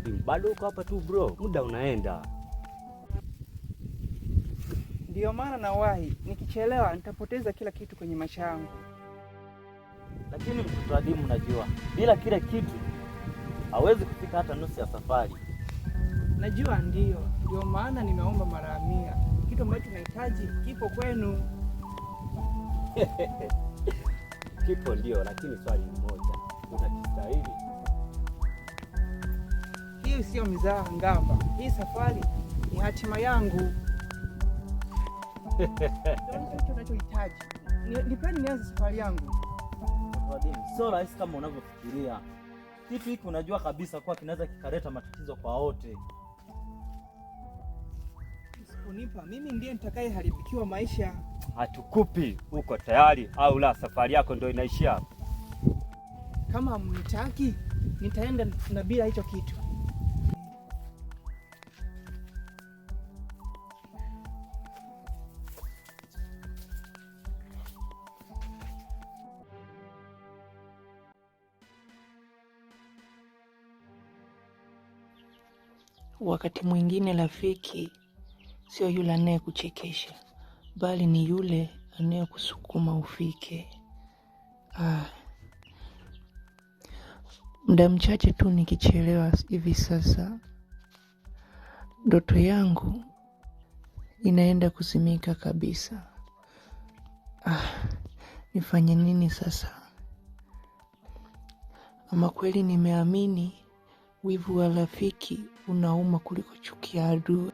Adimu, bado uko hapa tu bro, muda unaenda. Ndiyo maana nawahi, nikichelewa nitapoteza kila kitu kwenye maisha yangu. Lakini mtoto Adimu, najua bila kile kitu hawezi kufika hata nusu ya safari. Najua ndio maana nimeomba mara 100. Kitu ambacho nahitaji kipo kwenu. Kipo ndio, lakini swali ni moja, unakistahili? Hii sio mizaha Ngamba, hii safari ni hatima yangu. Ndio hicho ninachohitaji. Nipeni nianze safari yangu. Mtoto Adimu, sio rahisi kama unavyofikiria. Kitu hiki unajua kabisa kuwa kinaweza kikaleta matatizo kwa wote. Usiponipa mimi ndiye nitakayeharibikiwa maisha. Hatukupi. Uko tayari au la? Safari yako ndio inaishia hapo. Kama hamnitaki nitaenda na bila hicho kitu. Wakati mwingine rafiki sio yule anayekuchekesha, bali ni yule anayekusukuma ufike. Ah, muda mchache tu nikichelewa hivi sasa, ndoto yangu inaenda kuzimika kabisa. Ah, nifanye nini sasa? Ama kweli nimeamini wivu wa rafiki unauma kuliko chuki ya adui.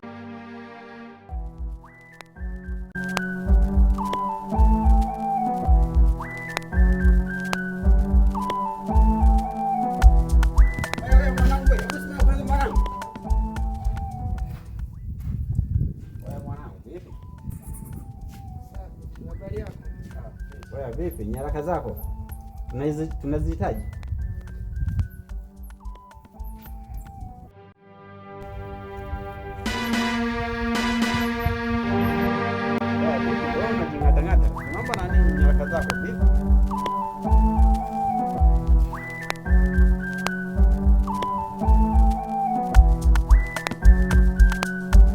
Wewe mwanangu, hebu simama kwanza mwanangu. Wewe mwanangu, vipi? Habari yako? Wewe vipi? Nyaraka zako tunazihitaji? Wewe vipi? Wewe unajing'atang'ata. Unaomba nani nyaraka zako vipi?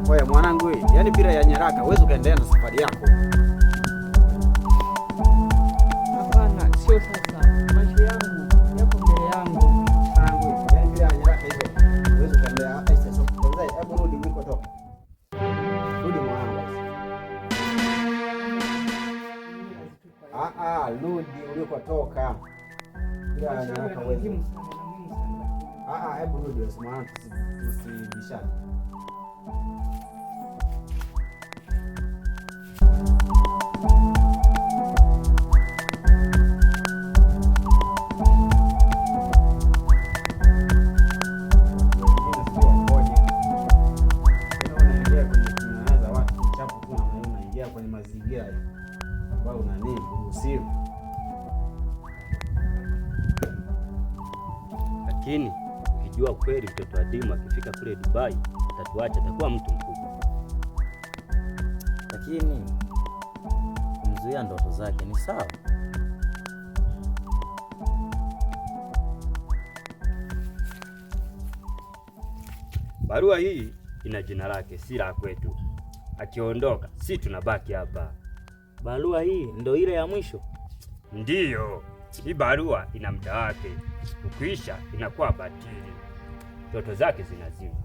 Wewe mwanangu, wewe, yaani bila ya nyaraka huwezi ukaendelea na safari yako. Hapana, sio sasa. Maisha yangu yako mbele yangu. Mwanangu, yaani bila ya nyaraka hizo huwezi ukaendelea. Aise, so, tafadhali hebu rudi ulikotoka. Rudi mwanangu. Ah ah, rudi ulikotoka. Bila ya Maisha yangu nyaraka yana huwezi. muhimu sana, yana muhimu sana lakini. Ah ah, hebu rudi basi mwanangu, tusibishane. Watu wengine sijui wakoje. Tena unaingia kwenye kunyanyasa watu uchafu tu namna hiyo, unaingia kwenye mazingira ambayo una nini kuruhusiwa. Lakini ukijua kweli mtoto Adimu akifika kule Dubai atatuacha, atakuwa mtu mkubwa. Lakini kumzuia ndoto zake ni sawa. Barua hii ina jina lake, si la kwetu. Akiondoka si tunabaki hapa. Barua hii ndo ile ya mwisho. Ndiyo, hii barua ina muda wake, ukiisha inakuwa batili, ndoto zake zinazima.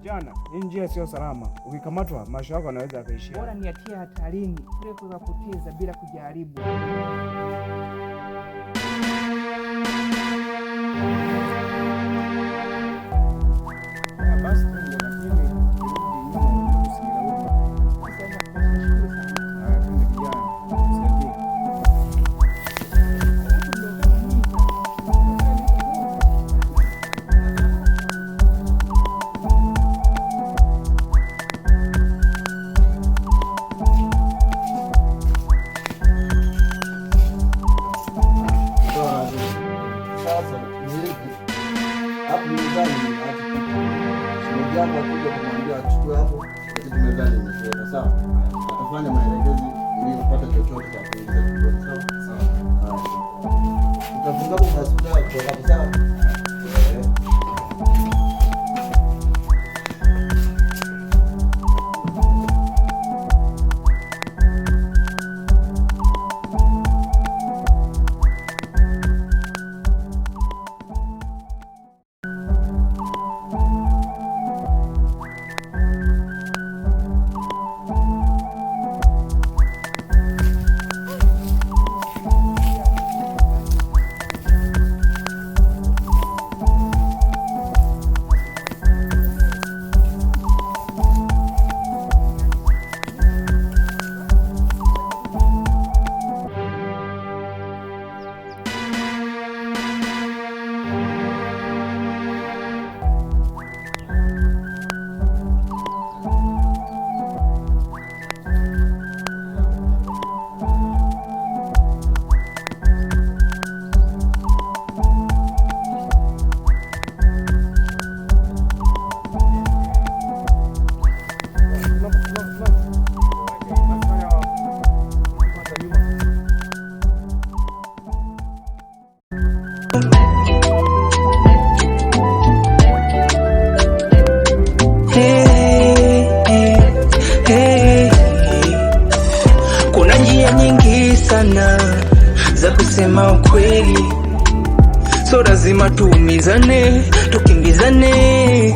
Kijana, hii njia sio salama. Ukikamatwa, maisha yako yanaweza yakaishia. Bora niatie hatarini kuliko kuyapoteza bila kujaribu. Haya basi twende, lakini ukirudi nyuma usinilaumu. Basi haina kutosha, nashukuru sana. Haya, twende kijana, tusaidie. Watu ndio kama nyinyi sasa. Sasa ni hivi hapo mezani nimeacha kitu. Shemeji yangu akija kumwambia achukue hapo, lakini mezani nimekiweka sawa. Atafanya maelekezo ili upate chochote cha kuingiza tumboni, sawa? Sawa. Haya. Utafunga hapo hospitali kutoka hapo, sawa? Eh. Simama, simama, simama. Basi fanya rudi kwanza nyuma. Hey, hey, hey. Kuna njia nyingi sana za kusema ukweli, so lazima tuumizane, tukimbizane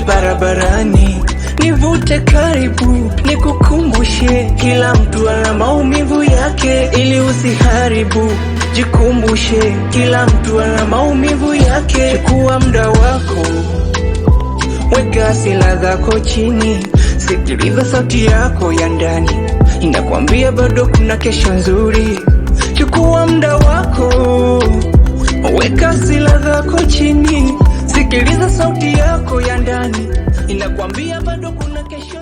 barabarani. Nivute karibu, nikukumbushe, kila mtu ana maumivu yake, ili usiharibu. Jikumbushe, kila mtu ana maumivu yake. Chukua muda wako, weka silaha zako chini, sikiliza sauti yako ya ndani, inakwambia bado kuna kesho nzuri. Chukua muda wako, weka silaha zako chini, sikiliza sauti yako ya ndani, inakwambia bado kuna kesho.